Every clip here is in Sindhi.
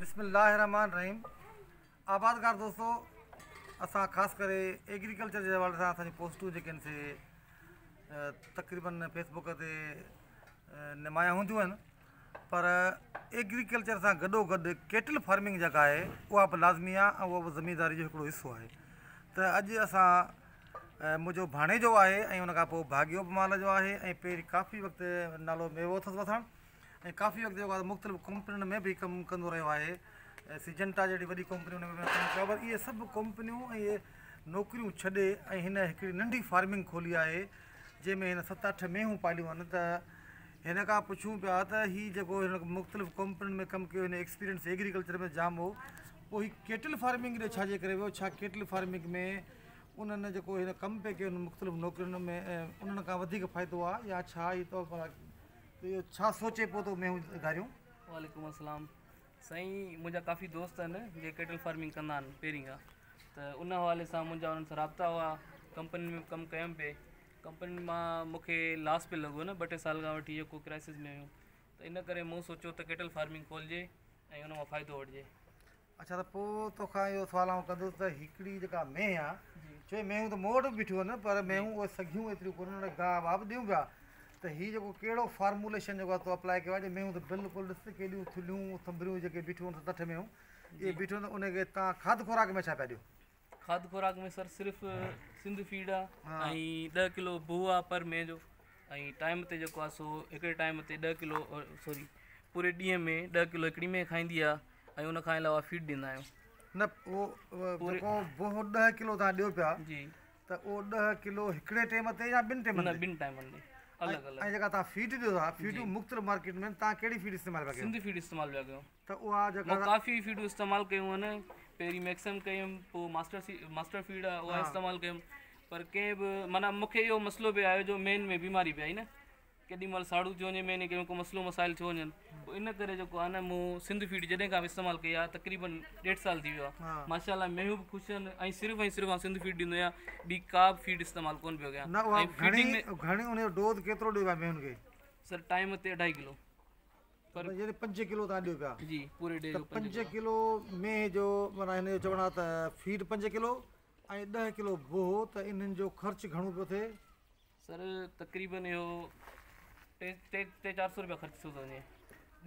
بسم الله الرحمٰن الرحيم آبادگار دوستو اسان خاص ڪري ايگريڪلچر جي حوالي سان اسان جون پوسٽون جيڪي آهن سي تقريبن فيسبوڪ تي نمايان هونديون آهن پر ايگريڪلچر سان گڏو گڏ ڪيٽل فارمنگ جيڪا آهي اها به لازمي آهي ۽ اها به زمينداري جو هڪڙو حصو آهي ته اڄ اسان منهنجو ڀاڻيجو آهي ۽ ان کان پوء ڀاڳيو به مال جو آهي ۽ پهرين ڪافي وقت نالو ميوو اٿس وسڻ ۽ ڪافي وقت جيڪو آهي مختلف ڪمپنين ۾ به ڪم ڪندو رهيو آهي سجنٽا جهڙي وڏي ڪمپني ان ۾ به ڪم ڪيو پر اهي سڀ ڪمپنيون ۽ اهي نوڪريون ڇڏي ۽ هن هڪڙي ننڍي فارمنگ کولي آهي جنهن ۾ هن ست اٺ مينهون پاليون آهن ته هن کان پڇون پيا ته هي جيڪو هن مختلف ڪمپنين ۾ ڪم ڪيو هن ايڪسپيرينس ايگريڪلچر ۾ جام هو پوء هي ڪيٽل فارمنگ ڏي ڇا جي ڪري ويو ڇا ڪيٽل فارمنگ ۾ انهن جيڪو هن ڪم پئي ڪيو مختلف نوڪرين ۾ انهن کان وڌيڪ فائدو آهي يا ڇا هي تو ته اهو ڇا سوچي پوء تو مينهون ڌاريون. وعليڪم السلام سائين منهنجا ڪافي دوست آهن جيڪي ڪيٽل فارمنگ ڪندا آهن پهرين کان ته ان حوالي سان منهنجا انهن سان رابطا هئا ڪمپنين ۾ به ڪم ڪيم پئي ڪمپنين مان مونکي لاس پئي لڳو نه ٻه ٽي سال کان وٺي جيڪو ڪرائسس ۾ هيون ته ان ڪري مون سوچيو ته ڪيٽل فارمنگ کولجي ۽ ان مان فائدو وٺجي. اڇا ته پوء توکان اهو سوال آئون ڪندس ته هڪڙي جيڪا مينهن آ چوي مينهون ته مون وٽ به بيٺيون آهن پر مينهون اهي سگهيون ايتريون ڪونهن ان گاهه واهه به ڏيون پيا ته هي جيڪو ڪهڙو فارموليشن جيڪو آ تو اپلاء ڪيو آ جو مينهون ته بلڪل ڏس ته ڪيڏيون ٿلهيون ٿنڀريون جيڪي بيٺيون آهن ست اٺ مينهون اهي بيٺيون آهن ته ان کي تان کاڌ خوراڪ ۾ ڇا پيا ڏيو؟ کاڌ خوراڪ ۾ سر صرف سنڌ فيڊ آ ۽ ڏهه ڪلو بوهه آ پر مينهن جو ۽ ٽائيم تي جيڪو آ سو هڪڙي ٽائيم تي ڏهه ڪلو سوري پوري ڏينهن ۾ ڏهه ڪلو هڪڙي مينهن کائيندي آ ۽ ان کان علاوه فيڊ ڏيندا آهيون. نه اهو جيڪو بوهه ڏهه ڪلو تان ڏيو پيا جي ته اهو ڏهه ڪلو هڪڙي ٽيم تي يا ٻن ٽيمن تي؟ نه ٻن ٽائيمن تي الڳ الڳ. ۽ جيڪا تان فيڊ ڏيو ٿا فيڊون مختلف مارڪيٽ ۾ تان ڪهڙي فيڊ استعمال پيا ڪيو؟ سنڌ فيڊ استعمال پيا ڪيون. ته اها جيڪا مون ڪافي فيڊون استعمال ڪيون آهن پهرين ميڪسم ڪيم پوء ماسٽر سي ماسٽر فيڊ آهي اها استعمال ڪيم پر ڪنهن به معنيٰ مونکي اهو مسئلو پئي آيو جو مين ۾ بيماري پئي آئي نه ڪيڏي مهل ساڙو ٿيو وڃي مين ڪنهن ڪو مسئلو مسائل ٿيو وڃن پوء ان ڪري جيڪو آهي نه مون سنڌ فيڊ جڏهن کان استعمال ڪئي آهي تقريبن ڏيڍ سال ٿي ويو آهي ماشاء الله مينهون به خوش آهن ۽ صرف ۽ صرف آئون سنڌ فيڊ ڏيندو آهيان ٻي ڪا به فيڊ استعمال ڪونه پيو ڪيان نه اها گهڻي گهڻي ان جو ڊوز ڪيترو ڏيو پيا مينهن کي؟ سر ٽائيم تي اڍائي ڪلو. پر يعني پنج ڪلو تان ڏيو پيا جي پوري ڊي ته جو پنج ڪلو مينهن جو معنيٰ هن جو چوڻ آهي ته فيڊ پنج ڪلو ۽ ڏهه ڪلو بوهو ته انهن جو خرچ گهڻو پيو ٿئي. سر تقريبن اهو ٽي ٽي ٽي چار سو روپيا خرچ ٿيو ٿو وڃي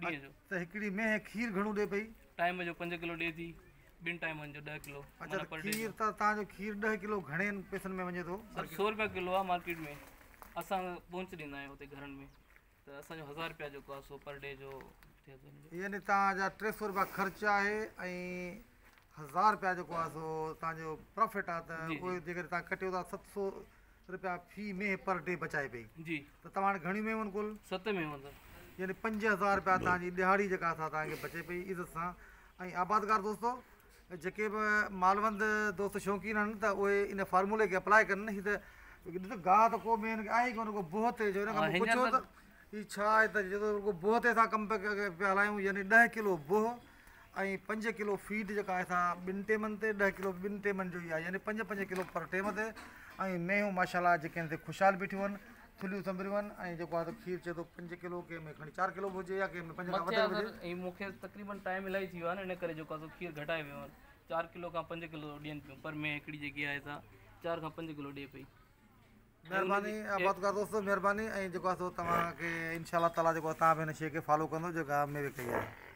ڏينهن جو. ته هڪڙي مينهن کير گهڻو ڏي پئي؟ ٽائيم جو پنج ڪلو ڏي ٿي ٻن ٽائيمن جو ڏهه ڪلو اڇا ته کير ته تان جو کير ڏهه ڪلو گهڻي پئسن ۾ وڃي ٿو؟ سر سو روپيا ڪلو آهي مارڪيٽ ۾ اسان پهچ ڏيندا آهيون اتي گهرن ۾. ته اسان جو هزار رپيا جيڪو آهي سو پر ڊي جو ٿئي ٿو. يعني توهان جا ٽي سو رپيا خرچ آهي ۽ هزار رپيا جيڪو آهي سو توهان جو پرافٽ آهي ته اهي جيڪڏهن توهان ڪٽيو ٿا ست سو رپيا في مينهن پر ڊي بچائي پئي جي ته توهان وٽ گهڻيون مينهون آهن ڪل؟ ست مينهون اٿن. يعني 5000 رپيا توهان جي ڏهاڙي جيڪا سا توهان کي بچي پئي عزت سان ۽ آبادگار دوستو جيڪي به مالوند دوست شوقين آهن ته اهي ان فارمولي کي اپلاء ڪن هي ته ڏس گاهه ته ڪو مين آهي ئي ڪونه رڳو بوهه تي جو ان کان مون پڇيو ته هي ڇا آهي ته چئي ٿو رڳو بوهه تي اسان ڪم پيا هلايون يعني ڏهه ڪلو بوهه ۽ پنج ڪلو فيڊ جيڪا آهي سا ٻن ٽيمن تي ڏهه ڪلو ٻن ٽيمن جو ئي آهي يعني پنج پنج ڪلو پر ٽيم تي ۽ مينهون ماشاء الله جيڪي آهن سي خوشحال بيٺيون آهن ٿلهيون سنڀريون آهن ۽ جيڪو آهي سو کير چئي ٿو پنج ڪلو ڪنهن ۾ کڻي چار ڪلو به هجي يا ڪنهن ۾ پنج کان مٿي وڌيڪ هجي. سر ۽ مون کي تقريبن ٽائيم الاهي ٿي ويو آهي نه ان ڪري جيڪو آهي سو کير گهٽائي ويو آهي چار ڪلو کان پنج ڪلو ڏين پيون پر مينهن هڪڙي جيڪي آهي سا چار کان پنج ڪلو ڏي پئي. مهرباني آبادگار دوستو مهرباني ۽ جيڪو آهي سو توهان کي انشاء الله تعالي جيڪو آهي توهان به هن شي کي فالو ڪندو جيڪا مين به ڪئي آهي.